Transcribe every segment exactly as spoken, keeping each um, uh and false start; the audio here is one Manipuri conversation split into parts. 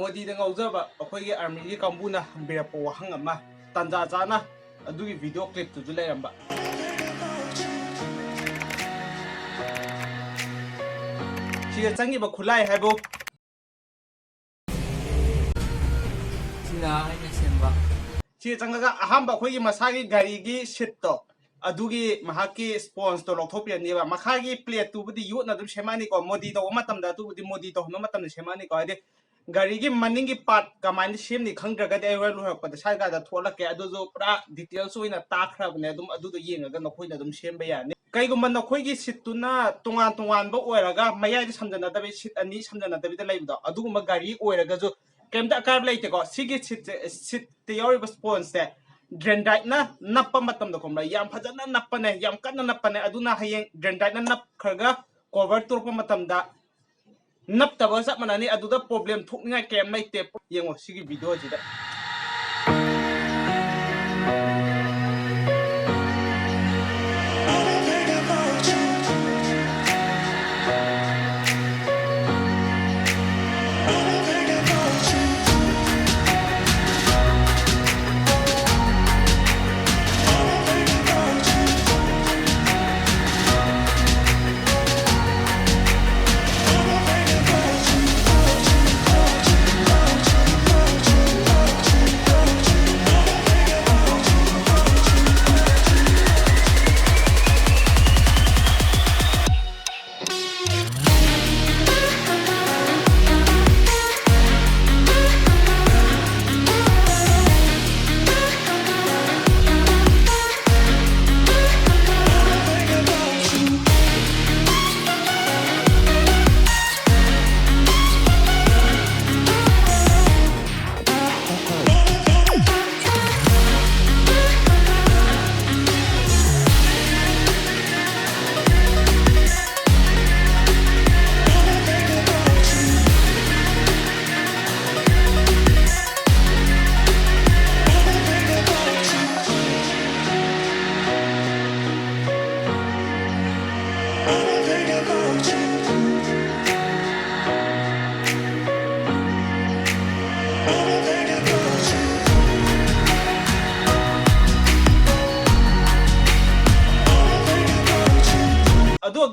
ꯃꯣꯗꯤꯗ ꯉꯥꯎꯖꯕ ꯑꯩꯈꯣꯏꯒꯤ ꯑꯥꯔꯃꯤꯒꯤ ꯀꯥꯡꯕꯨꯅ ꯍꯪꯕꯤꯔꯛꯄ ꯋꯥꯍꯪ ꯑꯃ ꯇꯥꯟꯖꯥ ꯆꯥꯅ ꯑꯗꯨꯒꯤ ꯚꯤꯗꯤꯑꯣ ꯀ꯭ꯂꯤꯞꯇꯨꯁꯨ ꯂꯩꯔꯝꯕ꯫ ꯁꯤꯗ ꯆꯪꯉꯤꯕ ꯈꯨꯠꯂꯥꯏ ꯍꯥꯏꯕꯨ ꯁꯤꯅ ꯑꯩꯅ ꯁꯦꯝꯕ꯫ ꯁꯤ ꯆꯪꯉꯒ ꯑꯍꯥꯟꯕ ꯑꯩꯈꯣꯏꯒꯤ ꯃꯁꯥꯒꯤ ꯒꯥꯔꯤꯒꯤ ꯁꯤꯠꯇꯣ, ꯑꯗꯨꯒꯤ ꯃꯍꯥꯛꯀꯤ ꯁ꯭ꯄꯣꯟꯖꯇꯣ ꯂꯧꯊꯣꯛꯄꯤꯔꯅꯦꯕ꯫ ꯃꯈꯥꯒꯤ ꯄ꯭ꯂꯦꯠꯇꯨꯕꯨꯗꯤ ꯌꯣꯠꯅ ꯑꯗꯨꯝ ꯁꯦꯝꯃꯛꯑꯅꯤꯀꯣ, ꯃꯣꯗꯤ ꯇꯧꯕ ꯃꯇꯝꯗ, ꯑꯗꯨꯕꯨꯗꯤ ꯃꯣꯗꯤ ꯇꯧꯍꯟꯕ ꯃꯇꯝꯗ ꯁꯦꯝꯃꯛꯑꯅꯤꯀꯣ꯫ ꯍꯥꯏꯗꯤ ꯒꯥꯔꯤꯒꯤ ꯃꯅꯤꯡꯒꯤ ꯄꯥꯔꯠ ꯀꯃꯥꯏꯅ ꯁꯦꯝꯅꯤ ꯈꯪꯗ꯭ꯔꯒꯗꯤ ꯑꯩ ꯍꯣꯔꯦꯟ ꯂꯣꯏꯔꯛꯄꯗ ꯁ꯭ꯋꯥꯏ ꯀꯥꯏꯗ ꯊꯣꯛꯂꯛꯀꯦ꯫ ꯑꯗꯨꯁꯨ ꯄꯨꯔꯥ ꯗꯤꯇꯦꯜꯁ ꯑꯣꯏꯅ ꯇꯥꯛꯈ꯭ꯔꯕꯅꯦ꯫ ꯑꯗꯨꯝ ꯑꯗꯨꯗꯣ ꯌꯦꯡꯉꯒ ꯅꯈꯣꯏꯅ ꯑꯗꯨꯝ ꯁꯦꯝꯕ ꯌꯥꯅꯤ꯫ ꯀꯩꯒꯨꯝꯕ ꯅꯈꯣꯏꯒꯤ ꯁꯤꯠꯇꯨꯅ ꯇꯣꯉꯥꯟ ꯇꯣꯉꯥꯟꯕ ꯑꯣꯏꯔꯒ ꯃꯌꯥꯏꯗ ꯁꯝꯖꯟꯅꯗꯕꯤ, ꯁꯤꯠ ꯑꯅꯤ ꯁꯝꯖꯟꯅꯗꯕꯤꯗ ꯂꯩꯕꯗꯣ, ꯑꯗꯨꯒꯨꯝꯕ ꯒꯥꯔꯤ ꯑꯣꯏꯔꯒꯁꯨ ꯀꯩꯝꯇ ꯑꯀꯥꯏꯕ ꯂꯩꯇꯦꯀꯣ꯫ ꯁꯤꯒꯤ ꯁꯤꯠꯁꯦ, ꯁꯤꯠꯇ ꯌꯥꯎꯔꯤꯕ ꯁ꯭ꯄꯣꯟꯖꯁꯦ ꯗꯦꯟꯗ꯭ꯔꯥꯏꯠꯅ ꯅꯞꯄ ꯃꯇꯝꯗ, ꯈꯪꯕ꯭ꯔꯥ, ꯌꯥꯝ ꯐꯖꯅ ꯅꯞꯄꯅꯦ, ꯌꯥꯝ ꯀꯟꯅ ꯅꯞꯄꯅꯦ꯫ ꯑꯗꯨꯅ ꯍꯌꯦꯡ ꯗꯦꯟꯗ꯭ꯔꯥꯏꯠꯅ ꯅꯞꯈ꯭ꯔꯒ ꯀꯣꯚꯔ ꯇꯨꯔꯛꯄ ꯃꯇꯝꯗ ꯅꯞꯇꯕꯒ ꯆꯞ ꯃꯥꯟꯅꯅꯤ꯫ ꯑꯗꯨꯗ ꯄ꯭ꯔꯣꯕ꯭ꯂꯦꯝ ꯊꯣꯛꯅꯤꯡꯉꯥꯏ ꯀꯩꯝ ꯂꯩꯇꯦ꯫ ꯌꯦꯡꯉꯣ ꯁꯤꯒꯤ ꯚꯤꯗꯤꯑꯣꯁꯤꯗ꯫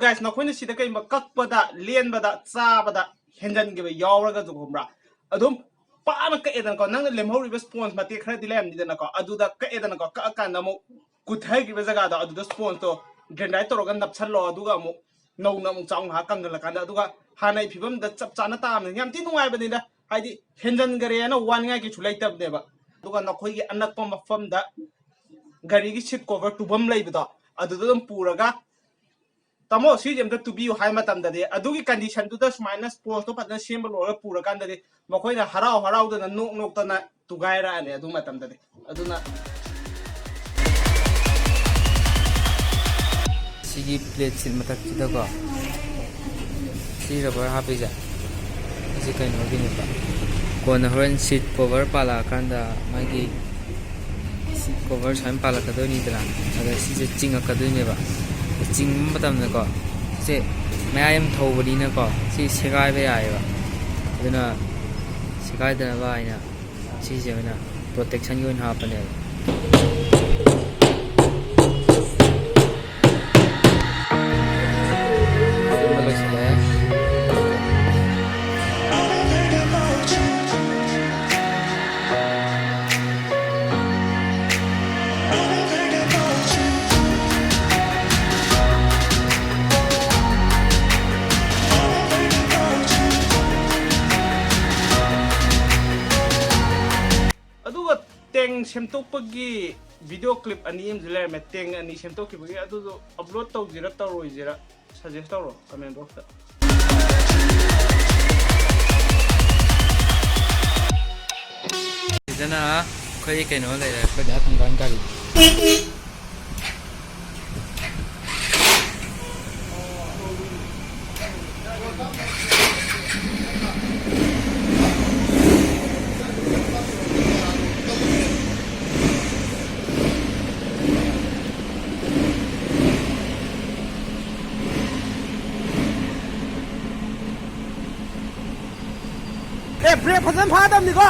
Guys, ꯅꯈꯣꯏꯅ ꯁꯤꯗ ꯀꯩꯒꯨꯝꯕ ꯀꯛꯄꯗ, ꯂꯦꯟꯕꯗ, ꯆꯥꯕꯗ ꯍꯦꯟꯖꯟꯈꯤꯕ ꯌꯥꯎꯔꯒꯁꯨ, ꯈꯪꯕ꯭ꯔꯥ, ꯑꯗꯨꯝ ꯄꯥꯅ ꯀꯛꯑꯦꯗꯅꯀꯣ, ꯅꯪꯅ ꯂꯦꯝꯍꯧꯔꯤꯕ ꯁ꯭ꯄꯣꯟꯖ ꯃꯇꯦꯛ ꯈꯔꯗꯤ ꯂꯩꯔꯝꯅꯤꯗꯅꯀꯣ, ꯑꯗꯨꯗ ꯀꯛꯑꯦꯗꯅꯀꯣ, ꯀꯛꯑꯀꯥꯟꯗ ꯑꯃꯨꯛ ꯀꯨꯊꯈꯤꯕ ꯖꯒꯥꯗꯣ ꯑꯗꯨꯗ ꯁ꯭ꯄꯣꯟꯖꯇꯣ ꯗꯦꯟꯗ꯭ꯔꯥꯏꯠ ꯇꯧꯔꯒ ꯅꯞꯁꯜꯂꯣ, ꯑꯗꯨꯒ ꯑꯃꯨꯛ ꯅꯧꯅ ꯑꯃꯨꯛ ꯆꯥꯎ, ꯉꯥꯏꯍꯥꯛ ꯀꯪꯍꯜꯂꯀꯥꯟꯗ, ꯑꯗꯨꯒ ꯍꯥꯟꯅꯩ ꯐꯤꯕꯝꯗ ꯆꯞ ꯆꯥꯅ ꯇꯥꯕꯅꯤ꯫ ꯌꯥꯝ ꯊꯤ ꯅꯨꯡꯉꯥꯏꯕꯅꯤꯗ, ꯍꯥꯏꯗꯤ ꯍꯦꯟꯖꯟꯈꯔꯦꯅ ꯋꯥꯅꯤꯡꯉꯥꯏ ꯀꯩꯁꯨ ꯂꯩꯇꯕꯅꯦꯕ꯫ ꯑꯗꯨꯒ ꯅꯈꯣꯏꯒꯤ ꯑꯅꯛꯄ ꯃꯐꯝꯗ ꯒꯥꯔꯤꯒꯤ ꯁꯤꯠ ꯀꯣꯚꯔ ꯇꯨꯐꯝ ꯂꯩꯕꯗꯣ, ꯑꯗꯨꯗ ꯑꯗꯨꯝ ꯄꯨꯔꯒ, "ꯇꯥꯃꯣ, ꯁꯤꯁꯦ ꯑꯝꯇ ꯇꯨꯕꯤꯌꯨ" ꯍꯥꯏ ꯃꯇꯝꯗꯗꯤ, ꯑꯗꯨꯒꯤ ꯀꯟꯗꯤꯁꯟꯗꯨꯗ ꯁꯨꯃꯥꯏꯅ ꯁ꯭ꯄꯣꯟꯖꯇꯣ ꯐꯖꯅ ꯁꯦꯝꯕ ꯂꯣꯏꯔꯒ ꯄꯨꯔꯀꯥꯟꯗꯗꯤ, ꯃꯈꯣꯏꯅ ꯍꯔꯥꯎ ꯍꯔꯥꯎꯗꯅ, ꯅꯣꯛ ꯅꯣꯛꯇꯅ ꯇꯨꯒꯥꯏꯔꯛꯑꯅꯤ ꯑꯗꯨ ꯃꯇꯝꯗꯗꯤ꯫ ꯑꯗꯨꯅ ꯁꯤꯒꯤ ꯄ꯭ꯂꯦꯠ ꯁꯤꯠ ꯃꯊꯛꯁꯤꯗꯀꯣ, ꯁꯤ ꯔꯕꯔ ꯍꯥꯞꯄꯤꯁꯦ, ꯁꯤ ꯀꯩꯅꯣꯒꯤꯅꯦꯕ꯫ ꯀꯣꯟꯅ ꯍꯣꯔꯦꯟ ꯁꯤꯠ ꯀꯣꯚꯔ ꯄꯥꯜꯂꯛꯑꯀꯥꯟꯗ ꯃꯥꯒꯤ ꯁꯤꯠ ꯀꯣꯚꯔ ꯁꯨꯃꯥꯏꯅ ꯄꯥꯜꯂꯛꯀꯗꯣꯏꯅꯤꯗꯅ, ꯑꯗ ꯁꯤꯁꯦ ꯆꯤꯡꯉꯛꯀꯗꯣꯏꯅꯦꯕ꯫ ꯆꯤꯡꯕ ꯃꯇꯝꯗꯀꯣ, ꯁꯦ ꯃꯌꯥꯏ ꯑꯃ ꯊꯧꯕꯅꯤꯅꯀꯣ, ꯁꯤ ꯁꯦꯒꯥꯏꯕ ꯌꯥꯏꯑꯕ꯫ ꯑꯗꯨꯅ ꯁꯦꯒꯥꯏꯗꯅꯕ ꯍꯥꯏꯅ ꯁꯤꯁꯦ ꯑꯣꯏꯅ ꯄ꯭ꯔꯣꯇꯦꯛꯁꯟꯒꯤ ꯑꯣꯏꯅ ꯍꯥꯞꯄꯅꯦꯕ꯫ ꯁꯦꯝꯕ ꯂꯣꯏꯁꯤꯜꯂꯦ꯫ ꯑꯗꯨꯒ ꯇꯦꯡ ꯁꯦꯝꯗꯣꯛꯄꯒꯤ ꯚꯤꯗꯤꯑꯣ ꯀ꯭ꯂꯤꯞ ꯑꯅꯤ ꯑꯃꯁꯨ ꯂꯩꯔꯝꯃꯦ, ꯇꯦꯡ ꯑꯅꯤ ꯁꯦꯝꯗꯣꯛꯈꯤꯕꯒꯤ꯫ ꯑꯗꯨꯗꯣ ꯑꯞꯂꯣꯗ ꯇꯧꯁꯤꯔꯥ ꯇꯧꯔꯣꯏꯁꯤꯔꯥ ꯁꯖꯦꯁ ꯇꯧꯔꯣ ꯀꯃꯦꯟ ꯕꯣꯛꯁꯇ꯫ ꯁꯤꯗꯅ ꯑꯩꯈꯣꯏꯒꯤ ꯀꯩꯅꯣ ꯂꯩꯔꯦ, ꯑꯩꯈꯣꯏ ꯗꯥ ꯊꯪꯒꯥꯟ ꯒꯥꯔꯤ꯫ ꯑꯦ, ꯕ꯭ꯔꯦꯛ ꯐꯖꯅ ꯐꯥꯗꯕꯅꯤꯀꯣ꯫